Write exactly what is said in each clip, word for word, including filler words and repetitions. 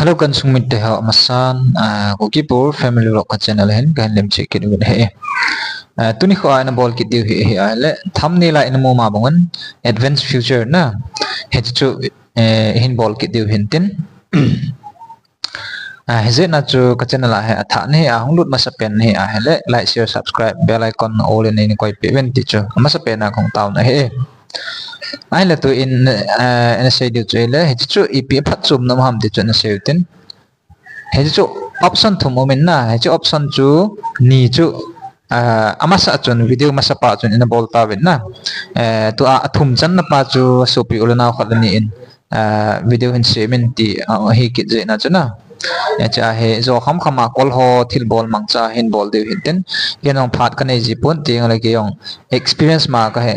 Hello, ka insung mite ho, amasan, ah, Kukipur Family Vlog ka channel hin kahin lemchih kit uvin ahi. Ah, tuni kho a ina bol kit diu hi, hi ahile, thumbnail a ina mu ma bang un, advanced feature na. Hiche chu, eh, hin bol kit diu hin tin. Ah, hijeh a chu ka channel a hi athah nahi, ahung lut masa pen nahi ahile, like, share, subscribe, bell icon all in nei koi peh uvin ti chu amasa pen a kahung taona ahi. Ahile tu in, eh, ina sei diu chu ahile, hiche chu ipi aphatchomna ham ti chu ina sei u tin. Hiche chu option thum um in na, hiche option chu ni chu, eh, amasa chun video masa pa chun ina bol tauvin na. Eh, tua athum channa pa chu sopi u le nao khat le ni in, ah, video hin sem in ti, ah, ahi kit jeh a chu na. Hiche a hi jo kham kham a kol ho thilbol mangcha hin bol diu hin tin. Kei jong phat ka nei ji pon ti le kei jong experience ma ka hi,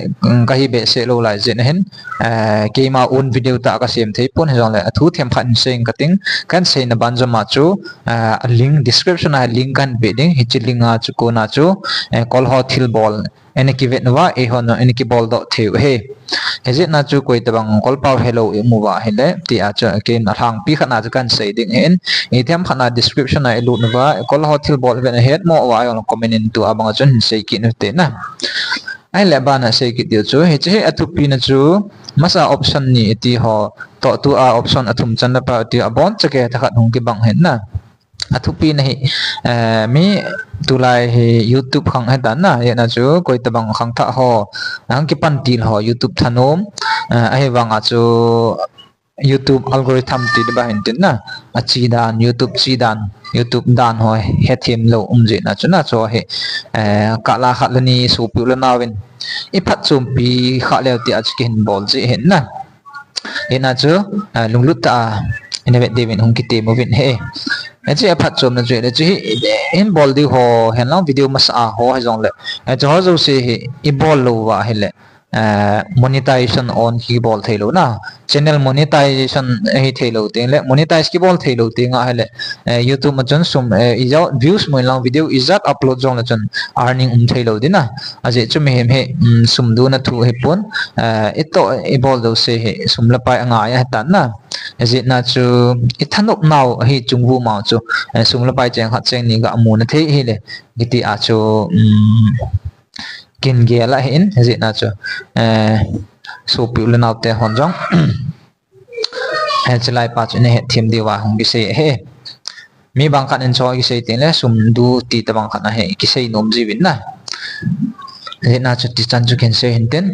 ka hi behseh lou lai jeh a hin, ah, keima own video tah ka sem thei pon hijongle athu themkhat hin sei ing kating, kahin seina ban jom a chu, ah, a link description a link kahin pe ding, hiche link a chu kona chu, eh, kol ho thilbol ina kivet uva, eihon jong ina kibol doh thei u ahi. Hijeh a chu koi tabang kolpa u helou i um uva ahile, tia chu kei in alhangpi khat a chu kahin sei ding ahin, ithem khat a description a i lut uva, kol ho thilbol vet na het mo uva, eihon comment in tua bang a chun hin sei kit u hite na. Ahile ban a sei kit diu chu, hiche hi athupina chu, masa option ni iti ho, toh tua option athum channa pa iti ho, abon chake thakhat hung kibang hin na. Athupina hi, eh, mi tulai hi YouTube khang ahitan na, hijeh a chu koi tabang khangthah ho, ahung kipan til ho, YouTube thanom, eh, ahivang a chu YouTube algorithm ti diba hin tin na, achi dan, YouTube chi dan, YouTube dan ho hethem lou um jeh a chu na, chu hi, eh, kah la khat le ni sopi u le nao in iphatchompi kha leu tia chu kihin bol ji hin na. Hijeh a chu, ah, lunglut tah a ina vet diu vin hung kitem uvin ahi. Hiche aphatchomna chu ahile, hiche hi, eh, hin bol diu ho, hinlang video masa a ho hijongle, eh, hiche ho jouse hi i bol lou uva ahile, eh, monetization on kibol thei lou na. Channel monetization ahi thei lou teng le, monetize kibol thei lou teng ahile, eh, YouTube a chun sum, eh, ijat views mu inlang video ijat upload jongle chun earning um thei lou ding na. Ajeh chu mihem hi, um, sum dona thu ahi pon, eh, itoh i bol jouse hi sum le pai angai ahitan na. Hijeh a chu i thanop nau ahi chung vu ma chu, eh, sum le pai cheng khat cheng ni ga mu na thei ahile, kiti a chu, um, kin gel ahin, hijeh a chu, eh, sopi u le nao te hon jong, eh, hiche lai pa chu ina hethem diu va hung kisei ahi. Mi bang khat in chu kisei teng le, sum du ti tabang khat ahi, kisei nom ji uvin na. Hijeh a chu tichan chu kahin sei hin tin.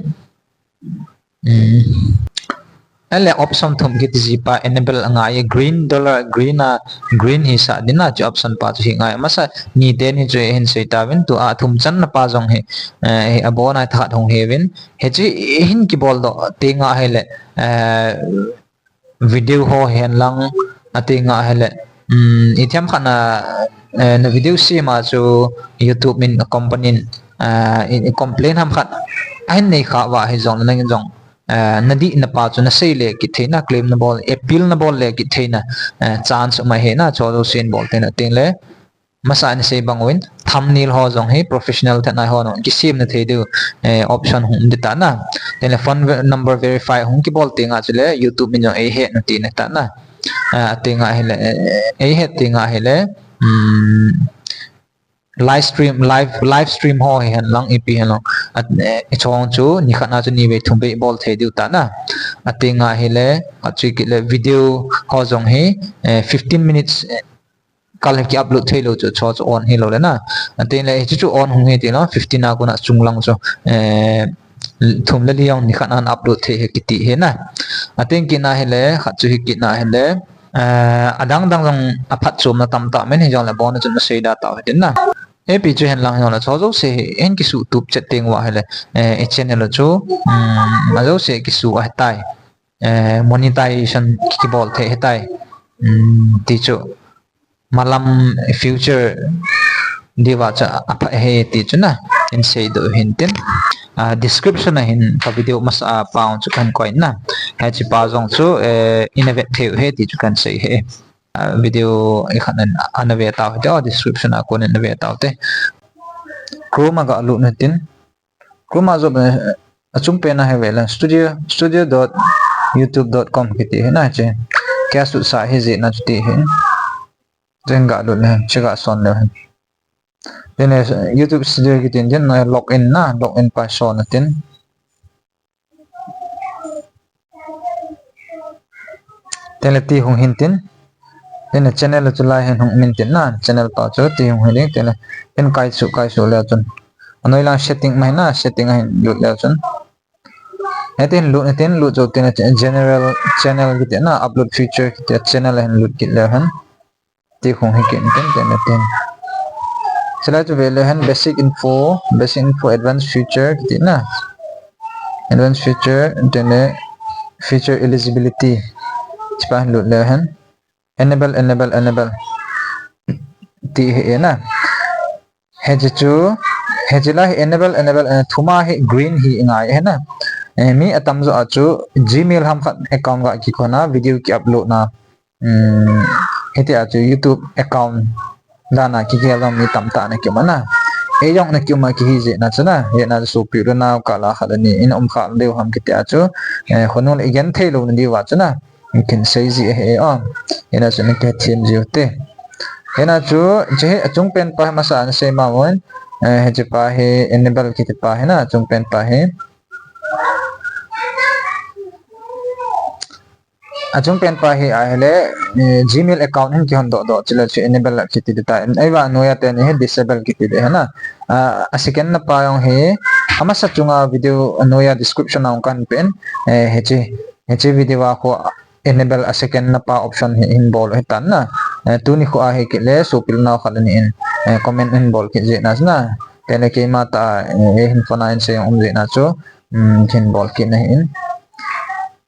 Hmm. Ahile option thum kiti ji pa enable angai, green dollar, green a, green hi sah ding na, hiche option pa chu hi ngai. Masa ni teni chu hin sei tauvin, tua athum channa pa jong hi, eh, abon a thakhat hung hi uvin. Hiche hin kibol doh teng ahile, eh, video ho hinlang, ateng ahile, um, ithem khat a, eh, na video sem a chu YouTube in company in, eh, in complain ham khat ahin nei kha uva hijongle nangin jong, eh, na dihna pa chu na sei le kit theina, claim na bol, appeal na bol le kit theina, eh, chance um ahi na, chu jouse in bol theina teng le. Masa a ina sei bang uvin, thumbnail ho jong hi professional tah a hon kisemna thei diu, eh, option hung um ding tan na. Tengle phone ve-, number verify hung kibol teng a chule YouTube min jong eihet na tina tan na. Ah, ateng ahile, eh, eihet teng ahile, um, live stream, live, live stream ho hi hinlang, ipi hinlang. At, eh, ichong chu, ni khat a chu ni vei thum vei bol thei diu tan na. Ateng ahile, achu kit le video ho jong hi, eh, fifteen minutes, eh, kal hi ki upload thei lou chu, chu, chu on hi lou le na. Ateng le, hichu chu on hung hi ti lou, fifteen a kon a chunglang chu, eh, thum le li jong ni khat a upload thei hi kiti hi na. Ateng kit ahile, khat chu hi kit ahile, eh, adang dang jong aphatchomna tamtah um in hijongle abon a chun na sei da tau hitin na. Ipi chu hinlang hijongle, chu jouse hi hin kisuh tup chet teng uva ahile, eh, i channel u chu, um, ajouse kisuh ahitai. Eh, monetization kibol thei ahitai. Um, ti chu. Malam future diuva chu apha ahi ti chu na, hin sei doh hin tin. Ah, description a hin ka video masa a pa chu kahin koi na. Hiche pa jong chu, eh, ina vet thei u ahi ti chu kahin sei ahi. Ah, video ikhat in ana ve tau hite, oh, description a kon in ana ve tau hite. Chrome a ga lut na tin. Chrome a jop, eh, achung pen a hi ve le, studio, studio dot youtube dot com kiti hi na hiche. Kei a sutsah hi jeh na chu ti hin. Tin ga lut le, che ga son le. Tin le YouTube Studio kiti in tin, log in na, log in pa son na tin. Tin le ti hung hin tin. Tin le channel chu lai hin hung min tin na, channel pa chu ti hung hin tin le. Tin kai su, kai su le chun. Anoi lang setting mai na, setting a hin lut le chun. Hitin lut, hitin lut chu tin le general channel kiti na, upload feature kiti channel a hin lut kit le hen. Ti hung hi kit tin tin tin. Chulai chu ve le hen basic info, basic info advanced feature kiti na. Advanced feature, tin le feature eligibility. Chi pa hin lut le hen. Enable, enable, enable. Ti hi e na. Hiche chu, hiche la hi enable, enable, eh, thuma hi green hi ngai hi na. Eh, mi atam jo a chu Gmail ham khat account ga kikhol na, video ki upload na. Um, hiti a chu YouTube account dan a kigel mi tamtah na ki um a na. Ei jong na ki um a kihi jeh na chu na, jeh na chu sopi u le nao kah a khat le ni in um kha diu ham kiti a chu, eh, khonung le i gen thei lou na diu a chu na. Kin sei ji ahi o. Hina chu na kithem ji u te. Hina chu, hiche hi achung pen pa hi masa a na sei ma un. Eh, hiche pa hi enable kiti pa hi na, achung pen pa hi. Achung pen pa hi ahile, eh, Gmail account hin kihon doh doh, chule chu enable kiti ding ta. Ahivang anoiya teni hi disable kiti ding hi na. Ah, a second na pa jong hi, amasa chunga video anoiya description a hung kan pen, eh, hiche, hiche video a khu enable a second na pa option hi hin bol u hitan na. Eh, tuni khu ahi kit le, sopi u le nao khat le ni in, eh, comment hin bol kit jeh na chu na. Teni keima tah a, eh, hin phone a in sei um jeh na chu, um, hin bol kit na hi in.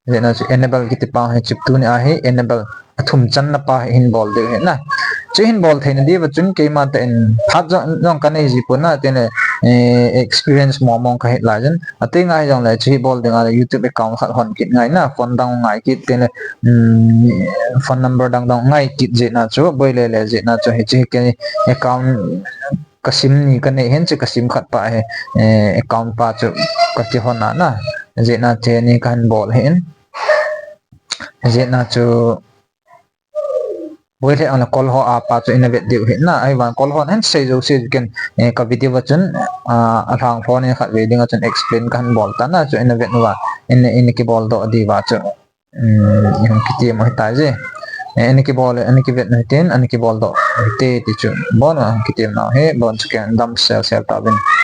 Jeh na chu enable kiti pa hi chu tuni ahi enable athum channa pa hi hin bol diu hi na. Chu hin bol theina diuva chun keima tah in phat jong, jong ka nei ji pon na, teni, eh, experience mong mong ka hi lai jin. Ati ngai jong le chu hi bol ding a le YouTube account khat hon kit ngai na, phone dang ngai kit teni, um, phone number dang dang ngai kit jeh na chu, boi le le jeh na chu hiche hi kei account ka sim ni ka nei hin chu ka sim khat pa hi, eh, account pa chu ka kihon a na. Jeh na chu ni ka hin bol hin. Jeh na chu boi le ang le kol ho a pa chu ina vet diu hi na. Ahivang kol ho hin sei jo sei ken, eh, ka video a chun, ah, alhang lhon in khat ve ding a chun explain ka hin bol ta na chu ina vet uva. Ina, ina kibol doh diuva chu. Um, i hung kitem u hitai je. Eh, ana kibol, ana kivet u hitin, ana kibol doh u hite ti chu. Bon, a hung kitem nau hi, bon chu ken dam sel sel tauvin.